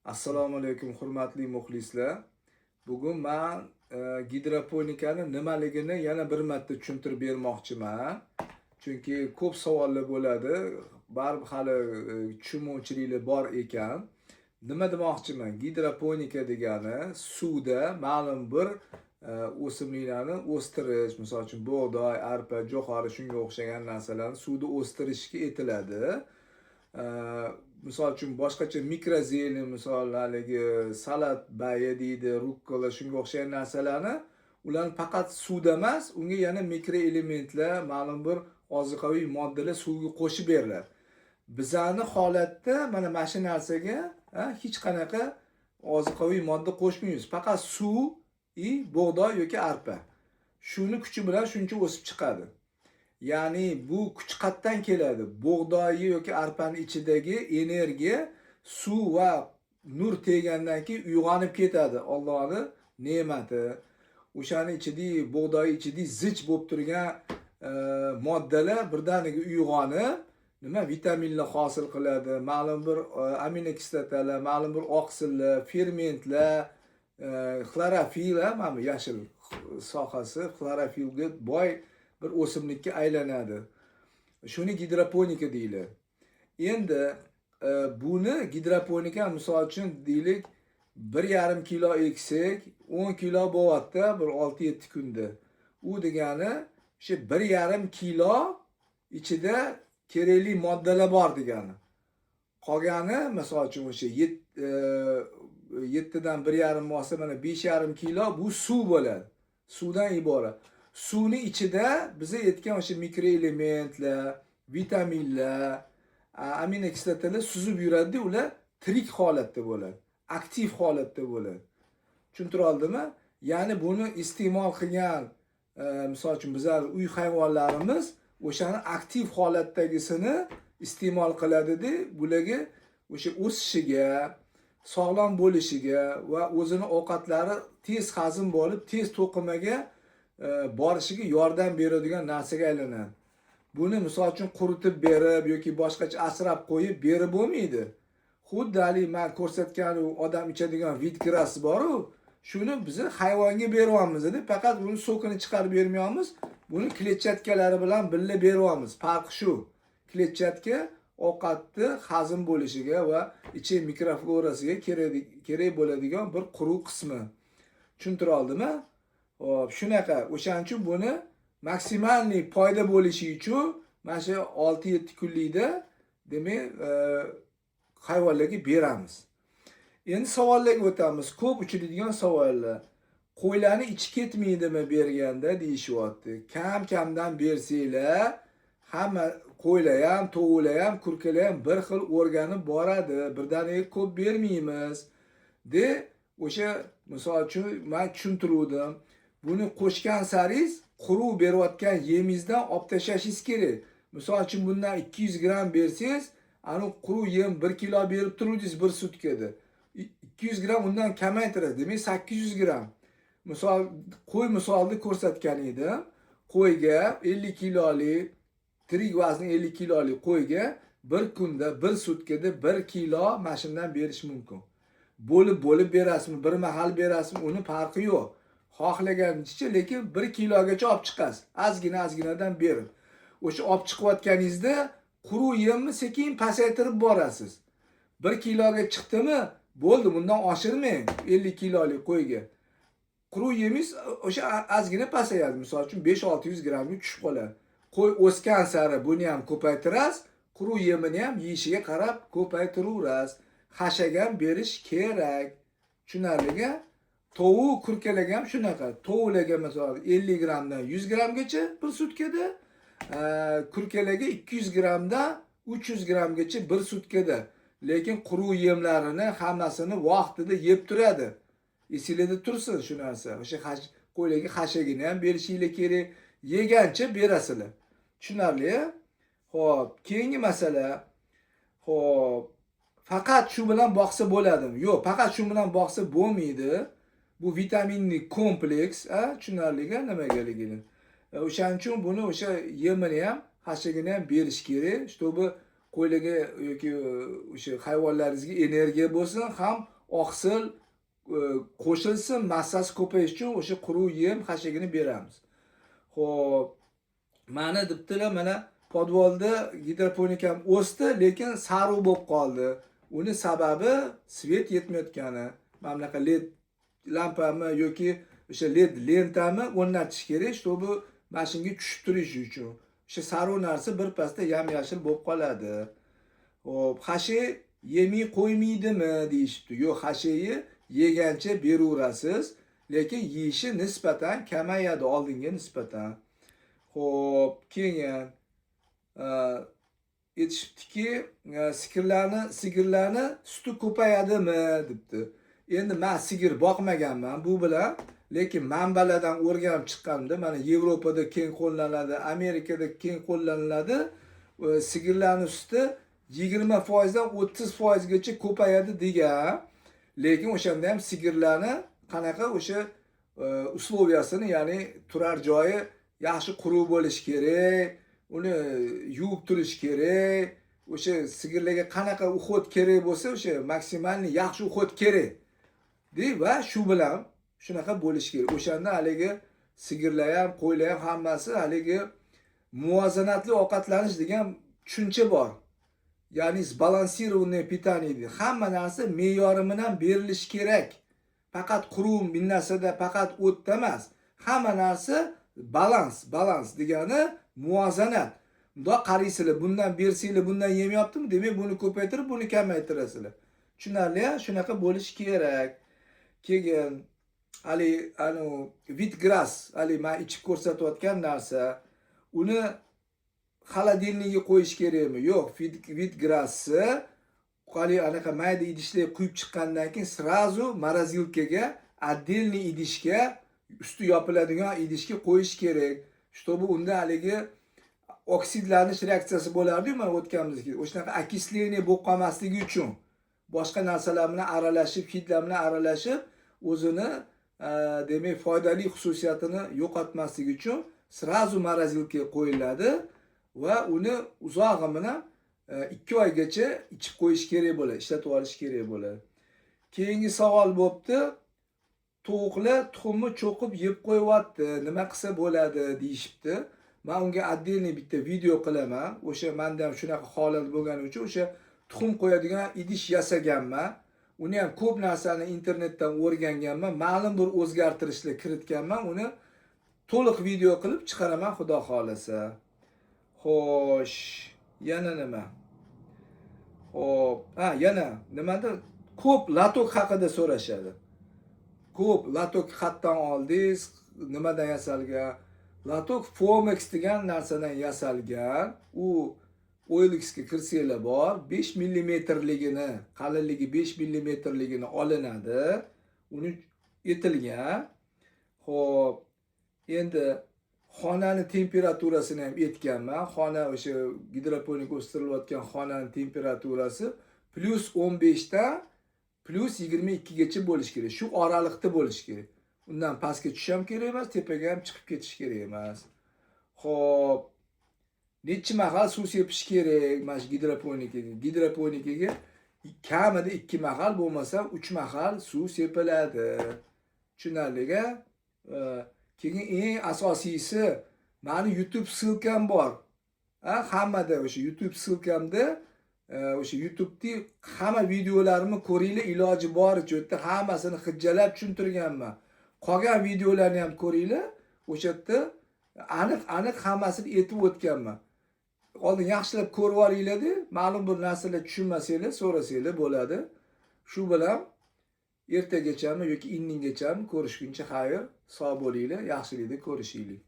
Assalomu alaykum, hurmatli muxlislar. Bugun man gidroponikani nimaligini yana bir marta tushuntirib bermoqchiman. Chunki ko'p savollar bo'ladi. Baribir hali tushunmovchiliklar bor ekan. Nima demoqchiman? Gidroponika degani suvda ma'lum bir o'simliklarni o'stirish, misol uchun bug'doy, arpa, jo'xori, shunga o'xshagan narsalarni suvda o'stirishga aytiladi. Misol uchun boshqacha микрозелень, misol haligi salat bayi deydi, rukkola, shunga o'xshagan narsalarni, ularni faqat suvda emas, unga yana mikroelementlar, ma'lum bir oziqaviy moddalar suvga qo'shib beriladi. Bizani holatda mana shu narsaga hech qanaqa oziqaviy modda qo'shmaymiz, faqat suv и bug'doy yoki arpa, shuni kuchi bilan shuncha o'sib chiqadi. Ya'ni bu kuch qayerdan keladi? Bug'doyi yoki arpani ichidagi energiya suv va nur tegandan keyin uyg'onib ketadi. Allohni ne'mati. O'shani ichidagi, bug'doy ichidagi zich bo'lib turgan moddalar birdaniga uyg'onib, nima, vitaminlar hosil qiladi, ma'lum bir aminokislotalar, ma'lum bir oqsillar, fermentlar, xlorofil, mana bu yashil sohasi xlorofilga boy bir o'simlikka aylanadi. Shuni gidroponika deyiladi. Endi buni gidroponika, misol uchun, deylik, 1,5 kilo eksak, 10 kilo bo'lyapti bir 6-7 kunda. U degani o'sha 1,5 kilo ichida kerakli moddalar bor degani. Qolgani, misol uchun, o'sha 7dan 1,5 bo'lsa, mana 5,5 kilo bu suv bo'ladi. Suvdan iborat. Suvni ichida biza aytgan o'sha mikroelementlar, vitaminlar, aminokislotalar suzib yuradida, ular tirik holatda bo'ladi, aktiv holatda bo'ladi. Tushuntira oldimmi? Ya'ni buni iste'mol qilgan, misol uchun, bizlar uy hayvonlarimiz o'shani aktiv holatdagisini iste'mol qiladida, bularga o'sha o'sishiga, sog'lom bo'lishiga va o'zini ovqatlari tez hazm bo'lib, tez to'qimaga borishiga yordam beradigan narsaga aylanadi. Buni, misol uchun, quritib berib yoki boshqacha asrab qo'yib berib bo'lmaydi. Xuddi haligi man ko'rsatgan u odam ichadigan Vitgras boru, shuni biz hayvonga beryapmiz, faqat buni сок ini chiqarib bermayapmiz, buni kletchatkalari bilan birga beryapmiz. Farqi shu. Kletchatka ovqatni hazm bo'lishiga va ichak mikroflorasiga kerak bo'ladigan bir quruq qismi. Tushuntira oldimmi? Xo'p, shunaqa. O'shaning uchun buni максимальный foyda bo'lishi uchun mana shu 6-7 kunlikda, demak, hayvonlarga beramiz. Endi savollarga o'tamiz. Ko'p uchraydigan savollar. Qo'ylarni ichi ketmaydimi berganda, deyishyapti. Kam kamdan bersanglar, hamma qo'ylar ham, tovuqlar ham, kurkalar ham bir xil o'rganib boradi. Birdaniga ko'p bermaymiz. De o'sha, misol uchun, man tushuntiruvdim. Buni qo'shgan saringiz quruq berayotgan yemingizdan olib tashlashingiz kerak. Misol uchun, bundan 200 gramm bersangiz, ani quruq yem 1 kilo berib turuvdingiz bir sutkada. 200 gramm undan kamaytiradi. Demak, 800 gramm. Misol, qo'y misolida ko'rsatgan edim. Qo'yga 50 kilolik, tirik vazni 50 kilolik qo'yga bir kunda, bir sutkada 1 kilo mana shundan berish mumkin. Bo'lib bo'lib berasizmi, bir mahal berasizmi, uni farqi yo'q. Xohlaganingizcha, lekin 1 kilogacha olib chiqasiz. Ozgina ozginadan berib. O'sha olib chiqayotganingizda quruq yemni sekin pasaytirib borasiz. 1 kiloga chiqdimi, bo'ldi, bundan oshirmang 50 kilolik qo'yga. Quruq yemingiz o'sha ozgina pasayadi. Misol uchun, 5-600 grammga tushib qoladi. Qo'y o'sgan sari buni ham ko'paytirasiz, quruq yemini ham yeyishiga qarab ko'paytiraverasiz. Xashak ham berish kerak. Tushunarlimi? Tovuq, kurkalarga ham shunaqa. Tovuqlarga, misol, 50 grammdan 100 grammgacha bir sutkada, kurkalarga 200 grammdan 300 grammgacha bir sutkada. Lekin quruq yemlarini hammasini vaqtida yeb turadi. Esinglarda tursin shu narsa. O'sha qo'ylarga xashagini ham berishinglar kerak. Yegancha berasizlar. Tushunarli? Xo'p, keyingi masala. Xo'p, faqat shu bilan boqsa bo'ladimi? Yo'q, faqat shu bilan boqsa bo'lmaydi. Bu vitaminli kompleks, a, tushunarli nimagaligini. O'shaning uchun buni o'sha yemini ham, xashagini ham berish kerak, чтобы qo'ylarga yoki o'sha hayvonlaringizga energiya bo'lsin, ham Oqsil qo'shilsin, massasi ko'payishi uchun o'sha quruq yem xashagini beramiz. Xo'p, mani debdilar, mana podvalda gidroponikam o'sdi, lekin sariq bo'lib qoldi. Uni sababi свет yetmayotgani. Mana bunaqa led lampami yoki o'sha led lentami o'rnatish kerak, чтобы mana shunga tushib turishi uchun. O'sha sariq narsa birpasda yam yashil bo'lib qoladi. Xo'p, xashak yemay qo'ymaydimi deyishibdi. Yo'q, xashakni yegancha beraverasiz, lekin yeyishi nisbatan kamayadi oldinga nisbatan. Xo'p, keyin aytishibdiki, sigirlarni suti ko'payadimi debdi. Endi man sigir boqmaganman bu bilan, lekin manbalardan o'rganib chiqqanimda, mana Yevropada keng qo'llaniladi, Amerikada keng qo'llaniladi. Sigirlarni suti 20 foizdan 30 foizgacha ko'payadi degan. Lekin o'shanda ham sigirlarni qanaqa o'sha условия sini, ya'ni turar joyi yaxshi quruq bo'lishi kerak, uni yuvib turish kerak. O'sha sigirlarga qanaqa уход kerak bo'lsa, o'sha максимальный yaxshi уход kerak dey va shu bilan shunaqa bo'lishi kerak. O'shanda haligi sigirlar ham, qo'ylar ham, hammasi haligi muvozanatli ovqatlanish degan tushuncha bor. Ya'ni сбалансированное питание deydi. Hamma narsa me'yori bilan berilishi kerak. Faqat quruq bir narsada, faqat o'tda emas. Hamma narsa balans, balans degani muvozanat. Bundoq qaraysizlar, bundan bersanglar, bundan yemayaptimi? Demak, buni ko'paytirib, buni kamaytirasizlar. Tushunarli? Shunaqa bo'lishi kerak. Keyin haligi anu wheatgrass, haligi man ichib ko'rsatayotgan narsa, uni холодильник ga qo'yish kerakmi? Yo'q, wheatgrassni haligi anaqa mayda idishlarga quyib chiqqandan keyin сразу морозилка ga, отдельный idishga, usti yopiladigan idishga qo'yish kerak, чтобы unda haligi oksidlanish reaksiyasi bo'lardiyu, mana o'tganimizdek, o'shanaqa окисление bo'lib qolmasligi uchun, boshqa narsalar bilan aralashib, hidlar bilan aralashib, o'zini demak, foydali xususiyatini yo'qotmasligi uchun сразу морозилка ga qo'yiladi va uni uzog'i bilan 2 oygacha ichib qo'yish kerak bo'ladi, ishlatib olish kerak bo'ladi. Keyingi savol bo'libdi: tovuqlar tuxumni cho'qib yeb qo'yyapti, nima qilsa bo'ladi deyishibdi. Man unga отдельный bitta video qilaman. O'sha manda ham shunaqa holat bo'lgani uchun o'sha tuxum qo'yadigan idish yasaganman. Uni ham ko'p narsani internetdan o'rganganman, ma'lum bir o'zgartirishlar kiritganman. Uni to'liq video qilib chiqaraman, xudo xohlasa. Xo'sh, yana nima? Xo'p, ha, yana nimada ko'p лоток haqida so'rashadi. Ko'p лоток qayerdan oldingiz, nimadan yasalgan? Лоток Fomex degan narsadan yasalgan. U OLXga kirsanglar bor, 5 millimetrligini, qalinligi 5 millimetrligini olinadi. Uni etilgan. Xo'p, endi xonani temperaturasini ham aytganman. Xona, o'sha gidroponik o'stirilayotgan xonani temperaturasi +15 dan +22 gacha bo'lishi kerak. Shu oraliqda bo'lishi kerak. Undan pastga tushish ham kerak emas, tepaga ham chiqib ketish kerak emas. Xo'p, nechi mahal suv sepish kerak mana shu gidroponikaga? Gidroponikaga kamida ikki mahal, bo'lmasa uch mahal suv sepiladi. Tushunarli-a? Keyin eng asosiysi, mani YouTube ссылка m bor. Ha, hammada o'sha YouTube ссылка mda o'sha YouTube'da hamma videolarimni ko'ringlar, iloji boricha u yerda hammasini hijjalab tushuntirganman. Qolgan videolarni ham ko'ringlar, o'sha yerda aniq aniq hammasini aytib o'tganman. Oldin yaxshilab ko'rib olinglarda, ma'lum bir narsalar tushunmasanglar, so'rasanglar bo'ladi. Shu bilan ertagachami yoki indingachami ko'rishguncha xayr, sog' bo'linglar, yaxshilikda ko'rishaylik.